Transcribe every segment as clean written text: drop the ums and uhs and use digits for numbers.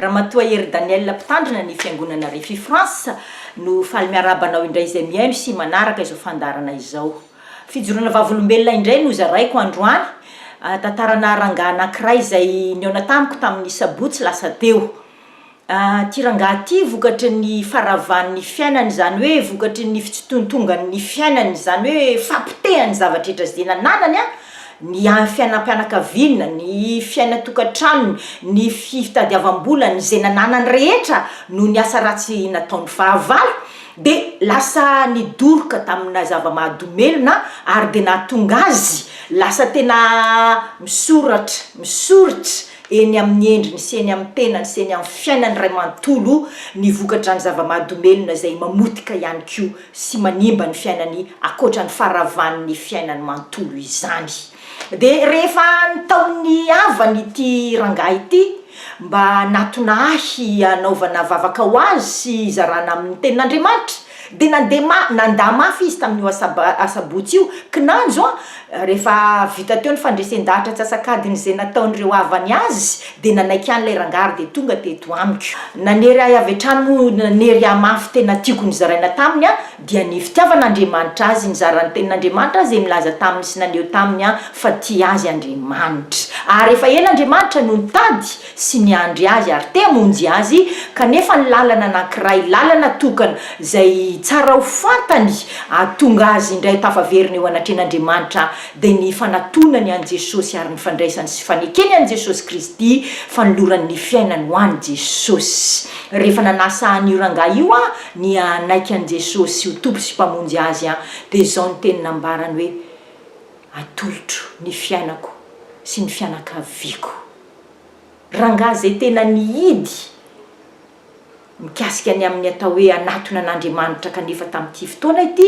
Ramatoa Hery Daniel mpitandrina ny fiangonana Refi France no faly miarahaba anao indray izay mihaino sy manaraka izao fandaharana izao. Fijoroana vavolombelona indray no zaraiko androany, tantarana rangahy anankiray izay nihaona tamiko tamin'ny sabotsy lasa teo. Ity rangahy ity vokatry ny faharavan'ny fiainany, izany hoe vokatry ny fitsitontongany fiainany, izany hoe fahapotehany zavatra rehetra izay nananany an, ny fiainam-pianakaviana, ny fiainan-tokantranony, ny fitadiavam-bolany, izay nananany rehetra noho ny asa ratsy nataon'ny fahavalo dia lasa nidoroka tamina zava-mahadomelina ary dia nahatonga azy lasa tena misoratra, misoritra eny amin'ny endriny sy eny amin'ny tenany sy eny amin'ny fiainany iray manontolo ny vokatr'izany zava-mahadomelina izay mamotika ihany koa sy manimba ny fiainany ankoatra ny faharavan'ny fiainany manontolo izany. Dia rehefa nitaon'ny havany ity rangahy ity mba hanatona ahy hanaovana vavaka ho azy sy hizarana aminy ny tenin'Andriamanitra dia nandeha ma- nandà mafy izy tamin'io asaba- asabotsy io, kinanjo an, rehefa vita teo ny fandresen-dahatra antsasak'adiny izay nataon'ireo havany azy dia nanaiky ihany ilay rangahy ary dia tonga teto amiko. Nanery ahy avy hatrany moa, nanery ahy mafy tena tiako nozaraina taminy an, dia ny fitiavan'Andriamanitra azy, nizara ny tenin'Andriamanitra aho izay milaza taminy sy naneho taminy an fa tia azy Andriamanitra. Ary efa ela Andriamanitra no nitady sy niandry azy ary te hamonjy azy, kanefa ny lalana anankiray, lalana tokana, izay tsara ho fantany hahatonga azy indray tafaverina eo anatrehan'Andriamanitra dia ny fanatonany an'i Jesosy ary ny fandraisany sy fanekeny an'i Jesosy Kristy, fanolorany ny fiainany ho an'i Jesosy. Rehefa nanasa an'io rangahy io aho ny hanaiky an'i Jesosy ho Tompo sy Mpamonjy azy aho, dia izao ny teny nambarany hoe, Atolotro ny fiainako sy ny fianakaviako. Rangahy izay tena nihidy mikasika ny amin'ny atao hoe hanatona an'Andriamanitra kanefa tamin'ity fotoana ity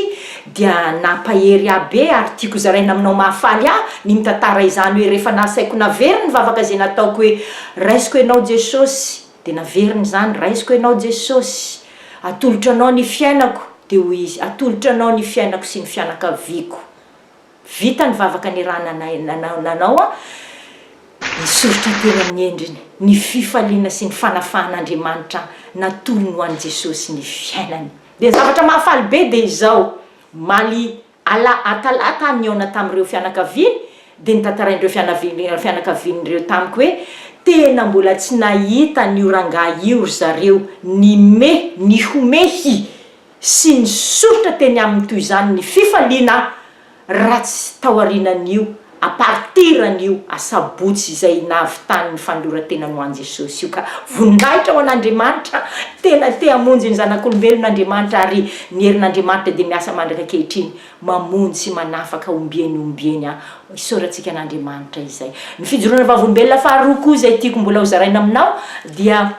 dia nampahery ahy be ary tiako zaraina aminao mahafaly ahy ny mitantara izany hoe rehefa nasaiko naveriny ny vavaka izay nataoko hoe raisiko ianao Jesosy dia naveriny izany raisiko ianao Jesosy atolotro anao ny fiainako dia hoy izy atolotro anao ny fiainako sy ny fianakaviako Vita ny vavaka niarahana nanao an, nisoritra teny amin'ny endriny ny fifaliana sy ny fanafahan'Andriamanitra natolony ho an'i Jesosy ny fiainany. Dia ny zavatra mahafaly be dia izao, omaly ala talata aho nihaona tamin'ireo fianakaviany dia notantarain'ireo fianakaviany ireo tamiko hoe tena mbola tsy nahita an'io rangahy io ry zareo nime nihomehy sy nisoritra teny aminy toy izany ny fifaliana raha tsy taorianan'io à partir an'io asabotsy izay nahavitany ny fanoloran-tenany ho an'i Jesosy io ka voninahitra ho an'Andriamanitra tena te hamonjy ny zanak'olombelona Andriamanitra ary ny herin'Andriamanitra dia miasa mandraka ankehitriny mamonjy sy manafaka ombieny ombieny an isaorantsika an'Andriamanitra izay ny fijoroana vavolombelona faharoa koa izay tiako mbola hozaraina aminao dia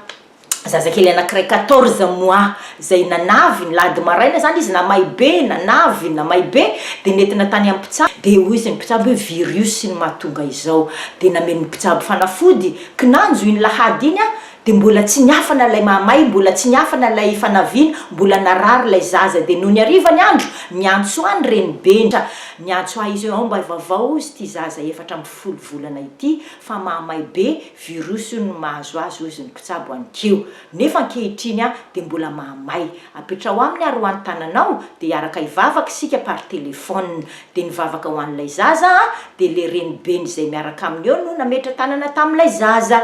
zazakely anakiray 14 mois zay nanavy ny lahady maraina zany izy namay be nanavy namay be de nentina tany am mpitsabo de hoy izy ny mpitsabo hoe virus no mahatonga izao de namen'ny mpitsabo fanafody kinanjo iny lahady iny an de mbola tsy niafana ilay mahamay mbola tsy niafana ilay fanaviana mbola narary ilay zaza de nony hariva ny andro niantso ahy ny renibeny niantso ahy izy hoe ao mba vaovao ozy ity zaza 14 volana ity fa mahamay be Virus io no mahazo azy hozy ny mpitsabo anikeo. Nefa ankehitriny aho dia mbola mahamay. Apetraho aminy ary ho any tananao dia hiaraka hivavaka isika par téléphone. Dia nivavaka ho an'ilay zaza aho dia le renibeny izay miaraka aminy eo no nametra tanana tamin'ilay zaza.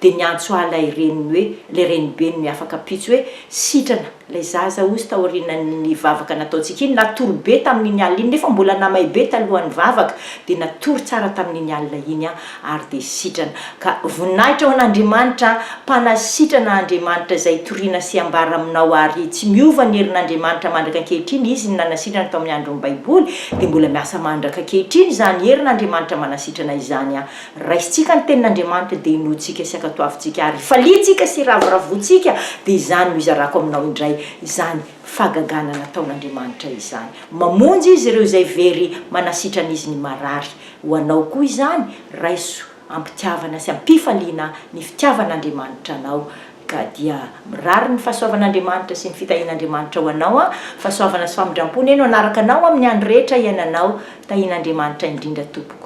Dia niantso ahy ilay reniny hoe, ilay renibeny ny afaka ampitso hoe sitrana. Ilay zaza ozy taorianan'ny vavaka nataontsika iny, natory be tamin'iny alina iny nefa mbola namay be talohan'ny vavaka, dia natory tsara tamin'iny alina iny aho ary dia sitrana. Ka voninahitra ho an'Andriamanitra, mpanasitrana Andriamanitra izay toriana sy ambara aminao ary tsy miova ny herin'Andriamanitra mandraka ankehitriny, Izy no nanasitrana tao amin'ny andron'ny baiboly dia mbola miasa mandraka ankehitriny izany herin'Andriamanitra manasitrana izany an. Raisintsika ny tenin'Andriamanitra dia inoantsika sy ankatoavintsika ary ifaliantsika sy iravoravoantsika dia izany no izarako aminao indray izany fahagagana nataon'Andriamanitra izany. Mamonjy Izy ireo izay very, manasitrana Izy ny marary. Ho anao koa izany, raiso am-pitiavana sy am-pifaliana ny fitiavan'Andriamanitra anao ka dia mirary ny fahasoavan'Andriamanitra sy ny fitahian'Andriamanitra ho anao an, fahasoavana sy famindram-po anie no hanaraka anao amin'ny andro rehetra iainanao, tahian'Andriamanitra indrindra tompoko.